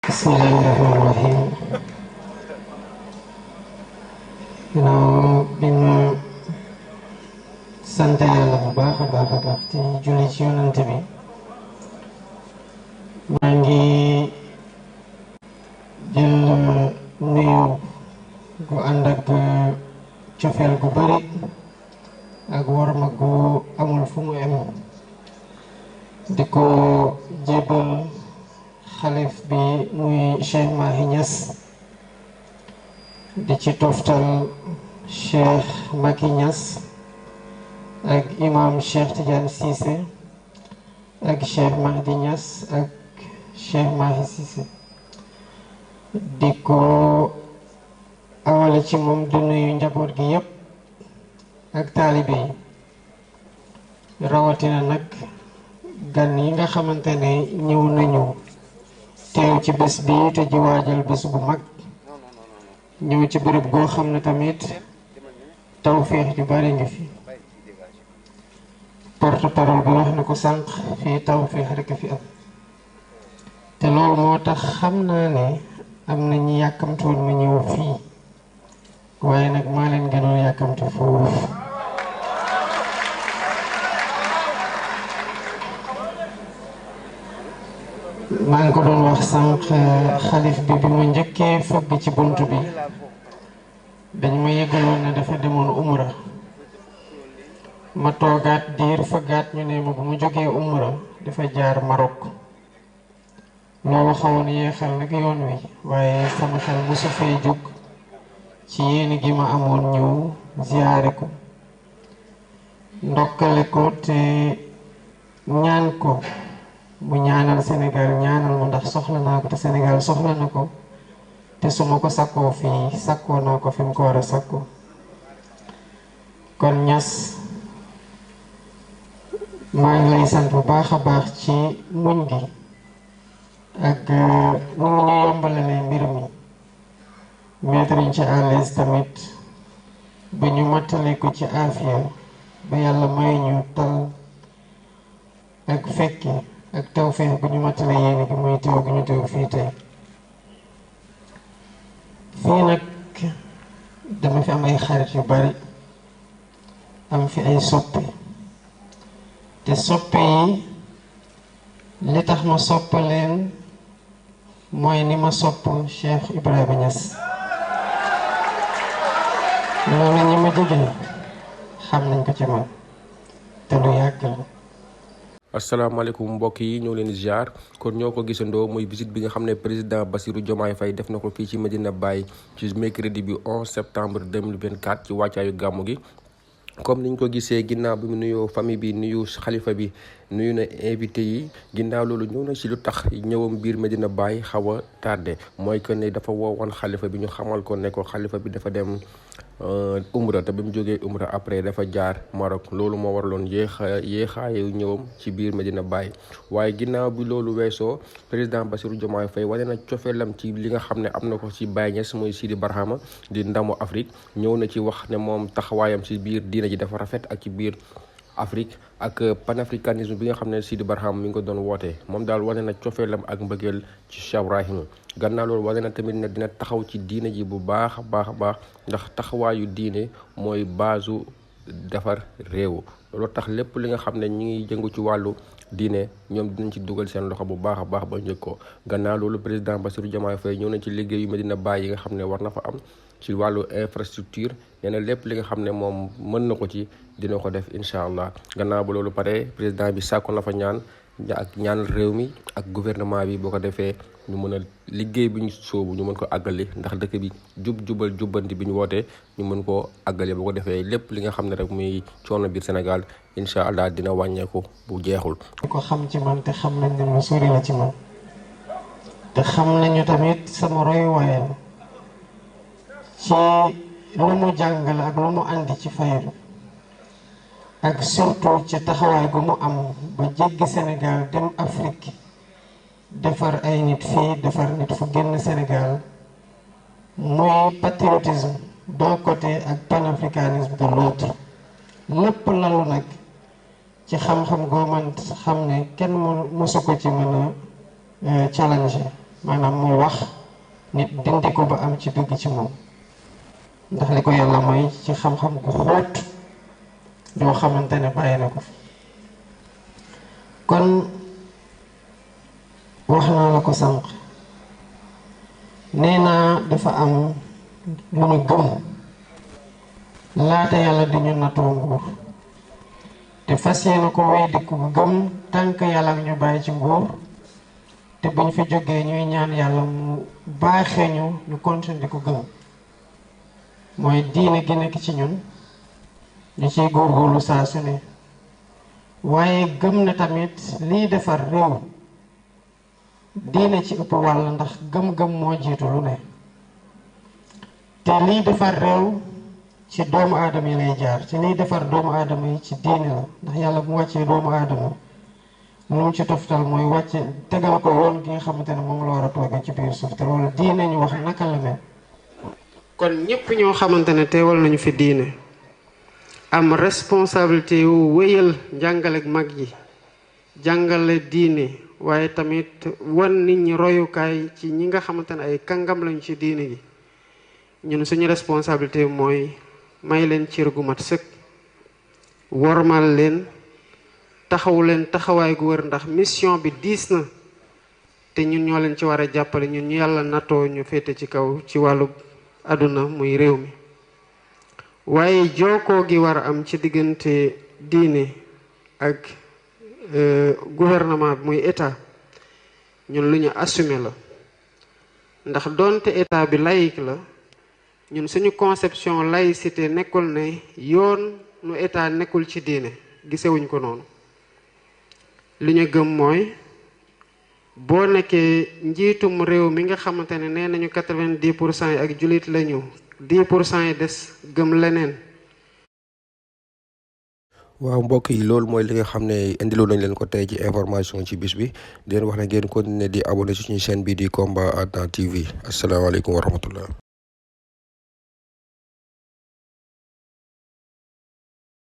Bismillahirrahmanirrahim. Ginnaaw bi ñu sant Yàlla bu baax a baax te julli ci yonent bi, maa ngi jël nuyu gu ànd ak cofeel gu bari ak worma gu amul fu mu em di ko jébal xalif bi muy Cheikh Mahi Niass, di ci toftal Cheikh Macky Niass ak imam Cheikh Tidiane Cissé ak Cheikh Mahdi Niass ak Cheikh Mahi Cissé, di ko awale ci moom di nuyu njaboot gi yépp ak taalibe yi, rawatina nag gan yi nga xamante ne ñëw nañu teew ci bés bi te ji waajal bés bu mag, ñëw ci bërëb goo xam ne tamit tawféex ju bari ngi fi. porte-parole bi wax na ko sànq, fii tawféex rekk fi am, te loolu moo tax xam naa ne am na ñi yàkkamtoon ma ñëw fii, waaye nag maa leen gënoon yàkkamte foofu. maa ngi ko doon wax sànq, xalif bi ma njëkkee fëgg ci bunt bi dañ ma yëgaloon ne dafa demoon umra, ma toogaat diir fëggaat ñu ne ma bu mu jógee umra dafa jaar Maroc. loolu xawoon yéexal nag yoon wi, waaye sama xel mosu fee jóg ci yéene gi ma amoon ñëw ziyaare ko, ndokkale ko te ñaan ko mu ñaanal Sénégal, ñaanal ma ndax soxla naa ko te Sénégal soxla na ko, te su ma ko sakkoo fii sakkoo naa ko fi mu ko war a sakkoo. kon Niass, maa ngi lay sant bu baax a baax ci muñ gi ak nu mu ñu yombalalee mbir mi, mettre ñu ci à l'aise tamit ba ñu mattale ko ci aafiya, ba yàlla may ñu tal ak fekke ak tawfeex bu ñu mattale yéene gi muy teew gi ñu teew fii tey. fii nag dama fi am ay xarit yu bari, am fi ay soppe, te soppe yi li tax ma sopp leen mooy ni ma sopp Cheikh Ibrahima Niass. loolu ñi ma jege xam nañ ko ci man te lu yàgg la. asalaamaaleykum mbokk yi, ñoo leen ziar. kon ñoo ko gisandoo muy visite bi nga xam ne président Bassirou Diomaye Faye def na ko fii ci Medina Baye ci mercredi bi 11 septembre 2024 ci wàccaayu gàmmu gi. comme niñ ko gisee, ginnaaw bi mu nuyoo famille bi, nuyu xalifa bi, nuyu na invité yi, ginnaaw loolu ñëw na ci lu tax ñëwam biir Medina Baye xaw a tardé, mooy que ne dafa woowoon xalifa bi, ñu xamal ko ne ko xalifa bi dafa dem umra, te bi mu jógee umra après dafa jaar Maroc. loolu moo waraloon yéexaayu ñëwam ci biir Medina Baye. waaye ginnaaw bi loolu weesoo, président Bassirou Diomaye Faye wane na cofeelam ci li nga xam ne am na ko ci Baye Niass, mooy Sidi Barhama di ndamu Afrique. ñëw na ci wax ne moom taxawaayam ci biir diina ji dafa rafet ak ci biir Afrique, ak panafricanisme bi nga xam ne Sidi Barham mi ngi ko doon wootee. moom daal wane na cofeelam ak mbëggeel ci Cheikh Ibrahima. gannaaw loolu wane na tamit ne dina taxaw ci diine ji bu baax a baax ndax taxawaayu diine mooy baasu defar réew. loolu tax lépp li nga xam ne ñi ngi jëngu ci wàllu diine ñoom dinañ ci dugal seen loxo bu baax a baax ba njëkk ko. gannaaw loolu président Bassirou Diomaye Faye ñëw na ci liggéeyu Medina Baye yi nga xam ne war na fa am ci wàllu infrastructure. nee na lépp li nga xam ne moom mën na ko ci dina ko def incha allah. gannaaw ba loolu pare, président bi sàkku na fa ñaanal réew mi ak gouvernement bi, boo ko defee ñu mën a liggéey bi ñu sóobu ñu mën ko àggali, ndax dëkk bi jubal jubbanti bi ñu wootee ñu mën koo àggali. boo ko defee lépp li nga xam ne rek muy coono biir Sénégal incha allah dina wàññeeku bu jeexul. ko xam ci man te xam nañ ne lu sori la ci man, te xam nañu tamit sama royuwaay ci lu mu jàngale ak lu mu andi ci faydu, ak surtout ci taxawaay gu mu am ba jéggi Sénégal dem Afrique, defar ay nit fii, defar nit fu génn Sénégal, muy patriotisme d'un côté ak panafricanisme de l'autre. lépp lalu nag ci xam-xam goo man xam ne kenn mosu ko ci mën a challenge maanaam muy wax nit dindi ko ba am ci dugg ci moom ndax li ko yàlla mooy ci xam-xam gu xóot yoo xamante ne bàyyi na ko fi kon wax naa la ko sànq nee naa dafa am lu ñu gëm laata yàlla di ñu nattoo nguur te fas yéene ko wéy di ko gëm tànk yàlla ak ñu bàyyi ci nguur te buñ fi jógee ñuy ñaan yàlla mu baaxee ñu continuer di ko gëm mooy diine gi nekk ci ñun ñu ciy góorgóorlu saa su ne waaye gëm na tamit lii defar réew diine ci ëpp wàll ndax gëm-gëm moo jiitu lu ne te lii defar réew ci doomu aadama yi lay jaar te lii defar doomu aadama yi ci diine la ndax yàlla bu wàccee doomu aadama lu mu ci toftal mooy wàcce tegal ko yoon gi nga xamante ne moom la war a toogee ci biir suuf te loolu diine ñu wax naka la mel. kon ñëpp ñoo xamante ne teewal nañu fi diine am responsabilité yu wéyal njàngale mag yi jàngale diine waaye tamit wan nit ñi royukaay ci ñi nga xamante ne ay kàngam lañu ci diine gi ñun suñu responsabilité mooy may leen cër gu mat sëkk wormal leen taxawu leen taxawaay gu wër ndax mission bi diis na te ñun ñoo leen ci war a jàppale ñun ñu yàlla nattoo ñu féete ci kaw ci wàllu àdduna muy réew mi waaye jookoo gi war a am ci diggante diine ak gouvernement bi muy état ñun lu ñu assumer la ndax doonte état bi laïque la ñun suñu conception laïcité nekkul ne yoon nu état nekkul ci diine gisewuñ ko noonu li ñu gëm mooy boo nekkee njiitum réew mi nga xamante ne nee nañu 90% yi ak jullit lañu 10% yi des gëm leneen. waaw mbokk yi loolu mooy li nga xam ne indiloo nañ leen ko tey ci information ci bis bi di leen wax ne ngeen continuer di abonné ci suñu chaîne bi di Combat Ardan TV asalaamaaleykum wa rahmatullah